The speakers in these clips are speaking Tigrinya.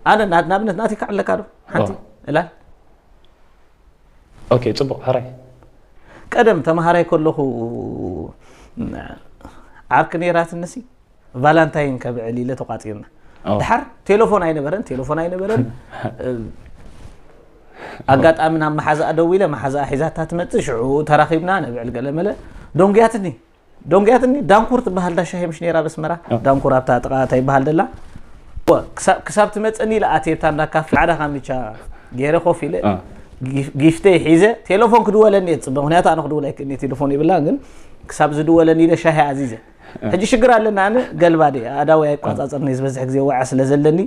ኣነ ናብ- ንኣብነት ናቲካ ኣለካ ዶ ሓንቲ ኦ። እላል ኦኬ፣ ጽቡቕ። ሕራይ። ቀደም ተምሃራይ ከለኹ ዓርኪ ነይራትንሲ ቫላንታይን ከብዕል ኢለ ተቋፂርና። ኦ። ድሓር ቴሌፎን ኣይነበረን፣ ቴሌፎን ኣይነበረን። ኣጋጣሚ ናብ መሓዛኣ ደው ኢለ መሓዛኣ ሒዛታ ትመፅእ፣ ሽዑ ተራኺብና ነብዕል ገለመለ። ዶንጉያትኒ ዶንጉያትኒ ዳንኩር ትበሃል ዳሻሂ ምሽ ነይራ በስመራ። ኦ። ዳንኩር ኣብታ ጥቓ እንታይ ይበሃል ደላ። ክሳብ- ክሳብ ትመፅእኒ ኢለ ኣትየ ብታ እንዳካፍ ሓደ ካሚቻ ገይረ ኮፍ ኢለ አ። ጊፍ- ጊፍተይ ሒዘ ቴሌፎን ክድወለኒ እየ ዝፅበ፣ ምክንያቱ ኣነ ክድውል ኣይክእልኒ ቴሌፎን ይብላ። ግን ክሳብ ዝድወለኒ ኢለ ሻሂ ኣዚዘ። ሕጂ ሽግር ኣለና፣ ኣነ ገልባዲ ኣዳዊ ኣይቋፃፀርኒ ዝበዝሕ ግዜ ወዓ ስለ ዘለኒ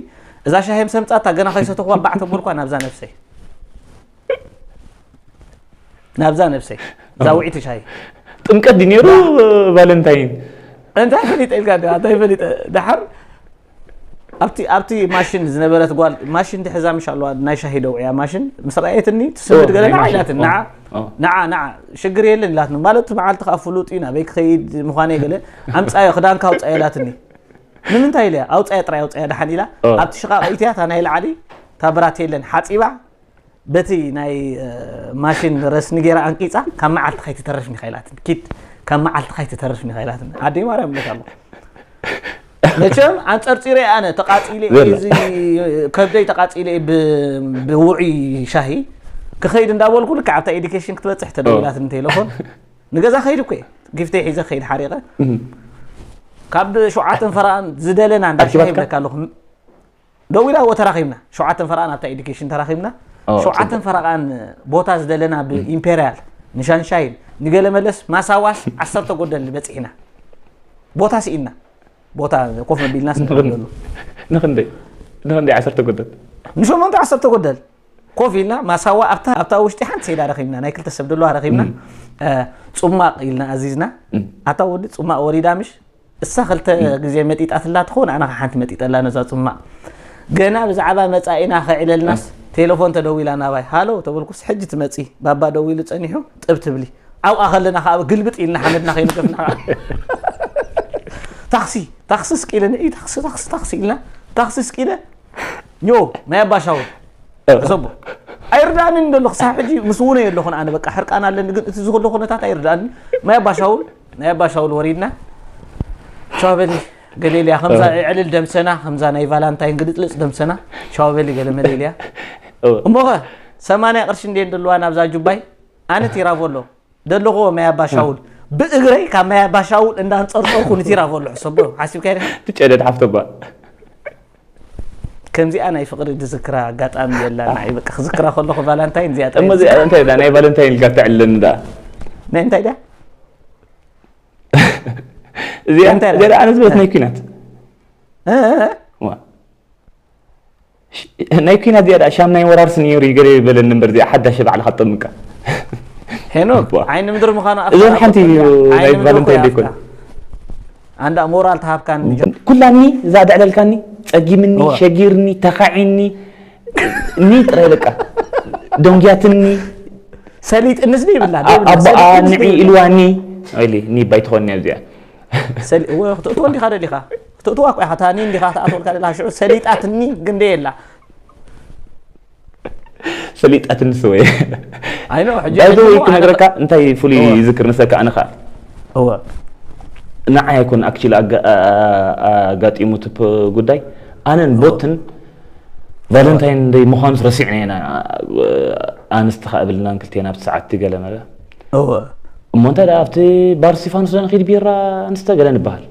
እዛ ሻሂ ምስ ኣምፃታ ገና ከይሰተኹዋ ባዕ ተመልኳ ናብዛ ነብሰይ ናብዛ ነብሰይ እዛ ውዒቲ ሻሂ ጥምቀት ድዩ ነይሩ? ቫለንታይን። እንታይ ፈሊጠ ኢልካ ዲ- እንታይ ፈሊጠ ድሓር ኣብቲ ኣብቲ ማሽን ዝነበረት ጓል ማሽን ድሕዛ ምሽ ኣለዋ ናይ ሻሂ ደውዕያ ማሽን ምስ ረኣየትኒ ትስምድ ኦ፣ ገለ ናይ ንዓ ማሽን። ኢላትኒ ኦ፣ ንዓ ኦ። ንዓ ንዓ ሽግር የለን ኢላትኒ ማለት እቲ መዓልቲ ከዓ ፍሉጥ እዩ ናበይ ክኸይድ ምዃነ ገለ ኣምፃዮ ክዳንካ ኣውፃዮ ኢላትኒ ንምንታይ ኢለ ኣውፃዮ ጥራይ ኣውፃዮ ደሓን ኢላ ኦ። ኣብቲ ሽቓቕ ኢትያ እታ ናይ ላዕሊ እታ ብራት የለን ሓፂባ በቲ ናይ እ፣ ማሽን ረስኒ ገይራ ኣንቂፃ ካብ መዓልቲ ከይትተርፍኒ ከኢላትኒ ኪድ ካብ መዓልቲ ከይትተርፍኒ ከኢላትኒ ኣደይ ማርያም ብለካ ኣለኹ መቸም ኣንፀርፂረ ኣነ ተቃፂለ እየ ዘላ። እዚ ከብደይ ተቃፂለ እየ ብ- ብውዑይ ሻሂ ክኸይድ እንዳበልኩ ልክዕ ኣብታ ኤዲኬሽን ክትበፅሕ ተደዊላትኒ ቴሌፎን ንገዛ ከይድ እኮ እየ ጊፍተይ ሒዘ ከይድ ሓሪቀ ካብ ሸውዓተን ፈረቓን ዝደለና እንዳ ሻሂ ኣኪባትካ? ይብለካ ኣለኹ ደው ኢላ ወ ተራኺብና ሸውዓተን ፈረቓን ኣብታ ኤዲኬሽን ተራኺብና ኦ፣ ሸውዓተን ፈረቓን ቦታ ዝደለና ብኢምፔርያል ንሻንሻይን ንገለ መለስ ማሳዋስ ዓሰርተ ጎደል በፂሕና ቦታ ስኢና ቦታ ኮፍ መቢልና ስንሎ ንኽንደይ ንኽንደይ ዓሰርተ ጎደል ንሸሞንተ ዓሰርተ ጎደል ኮፍ ኢልና ማሳዋ ኣብታ ኣብታ ውሽጢ ሓንቲ ሰይዳ ረኺብና ናይ ክልተ ሰብ ደለዋ ረኺብና እ፣ ፁማቕ ኢልና ኣዚዝና ኣታ ወዲ ፁማቕ ወሪዳ ምሽ እሳ ክልተ ግዜ መጢጣትላ ትኸውን ኣነ ሓንቲ መጢጠላ ነዛ ፁማቕ ገና ብዛዕባ መፃኢና ከዕለልናስ ቴሌፎን ተደዊላ ናባይ ሃሎ ተበልኩስ ሕጂ ትመፂ ባባ ደዊሉ ፀኒሑ ጥብ ትብሊ ኣብኣ ከለና ከዓ ግልብጥ ኢልና ሓመድና ከይንገፍና ከዓ ታክሲ ታክሲ ስቂለ ንኢ ታክሲ ታክሲ ታክሲ ኢልና ታክሲ ስቂለ ዮ ናይ ኣባሻውል ሕሰቦ ኣይርዳእንን ደሎ ክሳብ ሕጂ ምስ ውነ የለኹን ኣነ በቃ ሕርቃን ኣለኒ ግን እቲ ዝክሎ ኩነታት ኣይርዳእኒ ናይ ኣባሻውል ናይ ኣባሻውል ወሪድና ቻው በሊ ገሌልያ ከምዛ ዕልል ደምሰና ከምዛ ናይ ቫላንታይን ግልጥልፅ ደምሰና ቻው በሊ ገለ መሌልያ እሞኸ ሰማንያ ቅርሺ እንዴ እንደለዋ ናብዛ ጁባይ ኣነ ቲራቮሎ ደለኹዎ ማይ ኣባሻውል ብእግረይ ካብ ማይ ኣባሻውል እንዳንፀርፀርኩ ንቲራቮሎ ሕሰቦ ሓሲብካ ኢለ ትጨደድ ሓፍተባ ከምዚኣ ናይ ፍቅሪ ዝዝክራ ኣጋጣሚ የላ ንዓይ በቃ ክዝክራ ከለኹ ቫላንታይን እዚኣ እሞ እዚኣ እንታይ ዳ ናይ ቫለንታይን ኢልካ ተዕልለኒ ዳ ናይ እንታይ ድያ እዚኣ እንታይ ዳ? እዚኣ ዳ ኣነ ዝበለት ናይ ኩናት እ፣ እ፣ እ። ዋ። ሽ- ናይ ኩናት እዚኣ ዳ ሻም ናይ ወራርስ ነይሩ ይገለ ይበለኒ እምበር እዚኣ ሓዳሽ ባዕልካ ትጠምቃ ሄኖክ ዋ። ዓይኒ ምድሪ ምዃኑ ኣፍካ እዞን ሓንቲ እዩ ኣይኮንካ። ናይ ዓይኒ ምድሪ ቫለንታይን እኮ ደይኮን ኣፍካ። ኣንዳ ሞራል ተሃብካኒ ኩላኒ እዛ ደዕለልካኒ ጸጊምኒ እወ። ሸጊርኒ ተኻዒኒ ኒ ጥራይ በቃ ደንጉያትኒ ሰሊጥ እንስኒ ይብላ ኣቦኣ ንዒ ኢልዋኒ ኢሊ ኒ ባይ ትኾኒ ኣብዚኣ ክትእትወ እንዲኻ ደሊኻ ክትእትዋ እኮ ኢኻ ታኒ እንዲኻ ትኣትወልካ ደላ ሽዑ ሰሊጣትኒ ግንደ የላ ሰሊጣትኒ ስወ ኣይኖ ሕጂ ባይዘወይ ሕጂ ክነግረካ እንታይ ፍሉይ እወ። ይዝክር ንሰካ ኣነኻ እወ ንዓይ ኣይኮን ኣክቹሊ ኣጋጢሙ እቲ ጉዳይ ኣነን ቦትን ቫለንታይን ደይ ምዃኑስ ረሲዕና ኢና ኣንስቲ ከኣ እብልናን ክልቴና ኣብቲ ሰዓት ገለ መለ እወ እሞ እንታይ ደኣ ኣብቲ ባር ስቲፋኖስ ዶ ንኺድ ቢራ ኣንስተ ገለ ንበሃል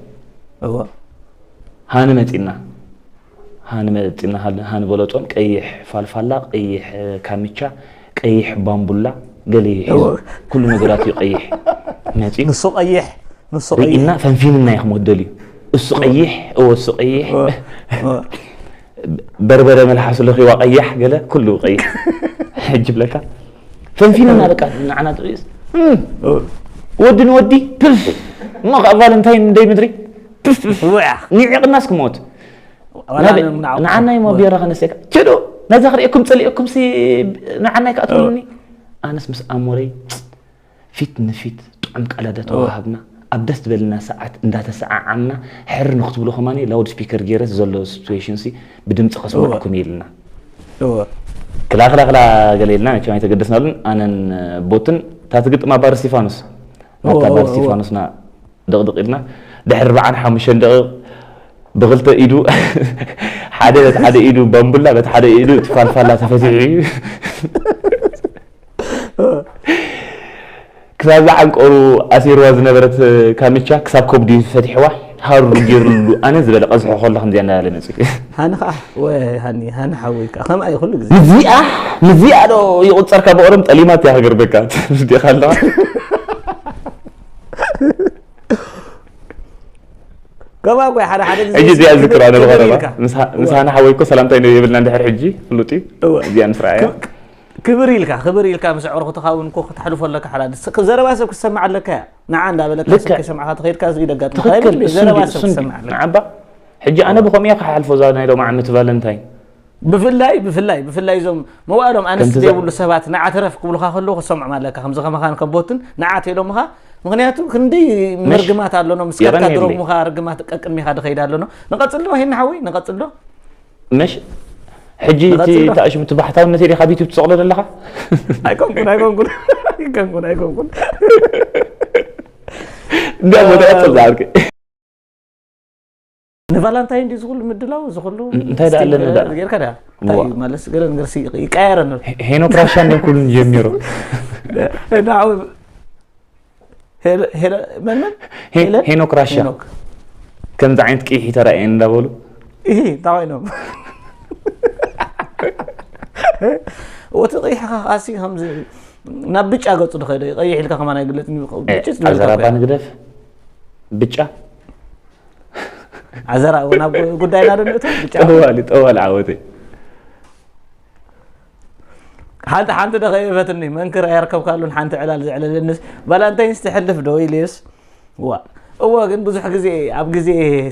እወ ሃኒ መፂና ሃኒ መፂና ሃኒ- ሃኒ በለጦን ቀይሕ ፋልፋላ ቀይሕ ካሚቻ ቀይሕ ባምቡላ ገለ ይሒዙ እወ። ኩሉ ነገራት እዩ ቀይሕ መፂ ንሱ ቀይሕ ንሱ ቀይሕ ርኢና ፈንፊንና ኢኹም ወደል እዩ እሱ ቀይሕ እወ እሱ ቀይሕ እወ፣ እወ። በርበረ መልሓሱ ለኺዋ ቀያሕ ገለ ኩሉ ቀይሕ ሕጂ ብለካ ፈንፊንና በቃ ንዓና ጥሪስ ወዲ ንወዲ ፕፍ እሞ ከዓ ቫለንታይን ደይ ምድሪ ፕፍ ፕፍ ውያ ኒዕቕናስ ክሞት ዋላ ናበ- ንዓቕኩም። ንዓናይ ሞ ቢራ ከነስቴካ ችዶ ነዛ ክርእየኩም ፀሊእኩም ሲ ንዓናይ ከዓ ትብሉኒ ኣነስ ምስ ኣሞረይ ፊት ንፊት ጥዑም ቀለደ ተዋሃብና ኣብ ደስ ዝበልና ሰዓት እንዳተሰዓዓምና ሕር ንክትብሉ ከማኒ ላውድ ስፒከር ገይረስ ዘሎ ሲትዌሽን ሲ ብድምፂ ከስምዐኩም እየ ኢልና። ክላ ክላ ክላ ገለ ኢልና መቸም ኣይተገደስናሉን። ኣነን ቦትን እታ ትግጥም ኣባር እስቲፋኖስ ናብታ ኣባር እስቲፋኖስና ድቕድቕ ኢልና ድሕሪ ኣርባዓን ሓሙሽተን ደቂቕ ብክልተ ኢዱ ሓደ በቲ ሓደ ኢዱ ባምቡላ በቲ ሓደ ኢዱ እቲ ፋልፋላ ተፈቲሑ እዩ። ክሳብ ዝዓንቀሩ ኣሲርዋ ዝነበረት ካምቻ ክሳብ ከብዱ ፈቲሕዋ ሃሩ ገይርሉ ኣነ ዝበለ ቀዝሖ ከሎ ከምዚኣ እንዳበለ መፅኡ። ሃኒ ከዓ ወይ ሃኒ ሃኒ ሓወይ ከዓ ከምኣ እዩ ኩሉ ግዜ። ምዚኣ ምዚኣ ዶ ይቁፀርካ ብኦሮም ጠሊማት እያ ክገርበካ ዲኻ ኣለዋ። ከምኣ እኮ ሓደ ሓደ ግዜ ሕጂ እዚኣ ዝክር ኣነ ክብር ዝኸረባ ኢልካ። ምስ ሃኒ ሓወይ እኮ ሰላምታይ ዶ የብልና እንድሕር ሕጂ ፍሉጥ እዩ። እወ። እዚኣ ንስራ እያ። ክብ- ክብር ኢልካ ክብር ኢልካ ምስ ኣዕሩኽትኻ እውን እኮ ክትሓልፎ ኣለካ ሓላል ስ- ዘረባ ሰብ ክትሰማዕ ኣለካ እያ። ንዓ እንዳበለካ ሰብ ልክዕ። ከይሰማዕካ ተኸይድካ እዚ ደጋጥመካ ትኽክል ይብል እሱ ዘረባ እንዲ- ሰብ እሱ እንዲ- ክትሰማዕ ኣለካ። ንዓባ ሕጂ ኣነ ብኸምኡ እየ ክሓልፎ እዛ ናይ ሎማዓመት ቫለንታይን። ብፍላይ ብፍላይ ብፍላይ እዞም መዋእሎም ኣንስቲ ከምቲ ዘ- ዘይብሉ ሰባት ንዓ ተረፍ ክብሉካ ከለዉ ክሰምዖም ኣለካ ከምዚ ከማኻን ከቦትን ንዓ ተኢሎምኻ። ምክንያቱ ክንደይ መሽ- መርግማት ኣለኖ ምስካድካ የቐንየለይ። ድረጉምኻ ርግማት ቀቅድሚኻ ድኸይድ ኣለኖ። ንቐፅል ዶ ሄና ሓወይ ንቐፅል ዶ? መሽ ሕጂ እቲ ንቐፅል ዶ? ተኣሽሙ እቲ ባሕታውነት ዲኻ ኣብ ዩቱብ ትሰቕሎ ዘለኻ? ኣይኮንኩን ኣይኮንኩን ኣይኮንኩን ኣይኮንኩን። እንዳ ቦታ ቀፅል ዝዓርከይ። ንቫላንታይን ድዩ ዝኹሉ ምድላው ዝኹሉ እንታይ ደኣ ኣለኒ ደኣ? ጌርካ ደኣ እንታይ እዩ ማለት ገለ ነገር ይቀያየረኒ። ሄኖክ ራሻ እንደ ኩሉን ጀሚሩ። ናው ሄለ ሄለ መን መን ሄ- ሄለን? ሄኖክ ራሻ ሄኖክ ከምዚ ዓይነት ቅይሒ ተራእየን እንዳበሉ ይሄ እንታይ ኮይኖም? ወቲ ቀይሕኻ ቃሲ ከምዚ ናብ ብጫ ገጹ ድኸደ ቀይሕ ኢልካ ከማን ኣይግለጽ ብጭ ኣዘራባ ንግደፍ ብጫ ኣዘራ ናብ ጉዳይና ዶ ንእቶ ብጫ ጠዋሊ ጠዋሊ ዓወተይ። ሓንቲ ሓንቲ ዶ ከየበትኒ መንክር ኣየርከብካሉን ሓንቲ ዕላል ዘዕለለንስ ቫላንታይንስ ትሕልፍ ዶ ኢልስ ዋ እወ ግን ብዙሕ ግዜ ኣብ ግዜ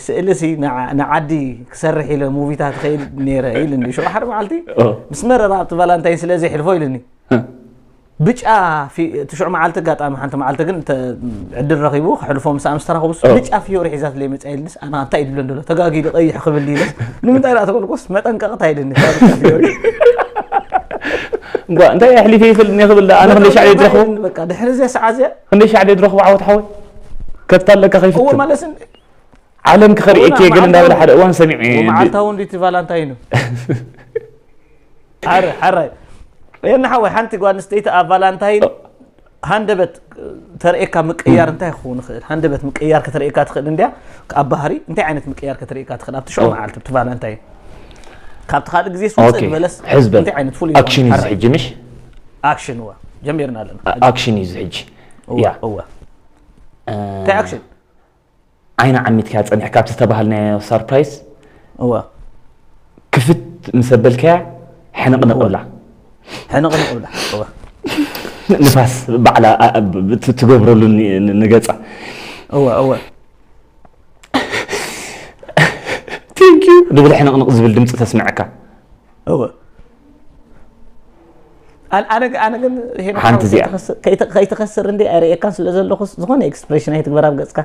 ስእሊ ሲ ንዓ- ንዓዲ ክሰርሕ ኢለ ሙቪታት ከይድ ነይረ ኢልኒ ሽሮ ሓደ መዓልቲ ኦ። ምስ መረራ ኣብቲ ቫላንታይን ስለዘይ ሕልፎ ኢልኒ እ። ብጫ ፊ- እቲ ሽዑ መዓልቲ ኣጋጣሚ ሓንቲ መዓልቲ ግን እንተ ዕድል ረኺቡ ክሕልፎ ምስ ኣምስተራኸቡ ኦ። ብጫ ፊዮሪ ሒዛትለይ መፅያ ኢልንስ ኣነ እንታይ ድብለን ደሎ ተጋጊ ቀይሕ ክብል ኢለስ ንምንታይ ዳ ተበልኩስ መጠንቀቕታ ኢልኒ ካብ ብጫ ፊዮሪ እንኳ እንታይ ኣሕሊፈ ይፈልኒ ክብል ኣነ ክንደይ ሻዕ ድረኽቦ በቃ ድሕሪ እዚያ ሰዓት እዚያ ክንደይ ሻዕ ድረኽቦ ዓወት ሓወይ ከብታ ኣለካ እዎ ከይፍትን ማለትን ዓለም ክኸርየኪ እውና ገለ እንዳበለ መዓልታዊ- ሓደ እዋን ሰሚዐ መዓልታዊ እንዲቲ ቫላንታይኑ ኣረ ሓራይ የና ሓወይ ሓንቲ ጓል ኣንስተይቲ ኣብ ቫላንታይን ሃንደበት ተርእየካ ምቅያር እንታይ ክኸውን ይኽእል ሃንደበት ምቅያር ከተርእየካ ትኽእል እንዲያ ኣብ ባህሪ እንታይ ዓይነት ምቅያር ከተርእየካ ትኽእል ኣብቲ ሽዑ ኦ። መዓልቲ ኣብቲ ቫላንታይን ካብቲ ካልእ ግዜ ስውፅእ ኦኬ ዝበለስ ሕዝበል እንታይ ዓይነት ፍሉይ ኣክሽን እዩ ዝሕጂ ምሽ ኣክሽን እዋ ጀሚርና ኣለና ኣክሽን እዩ ዝሕጂ እዋ ያ እዋ እ፣ እንታይ ኣክሽን ዓይና ዓሚትካ ፀኒሕካ ኣብቲ ዝተባሃልናዮ ሰርፕራይዝ እዋ ክፍት ምስ ኣበልካያ ሕንቕንቕ ብላ ሕንቕንቕ ብላ እዋ ንፋስ ባዕላ ኣ- ብ- ብ- ትገብረሉ ን- ን- ንገፃ እዋ እዋ ቴንኪዩ ንብል ሕንቕንቕ ዝብል ድምፂ ተስምዐካ እወ ኣነ- ኣነ ኣነ ግን ሄኖክ ሓንቲ ሓወይ እዚኣ። ከይተኸስር- ከይተ- ከይተኸስር እንደ ኣይርእየካን ስለ ዘለኹስ ዝኾነ ኤክስፕሬሽን ኣይትግበር ኣብ ገፅካ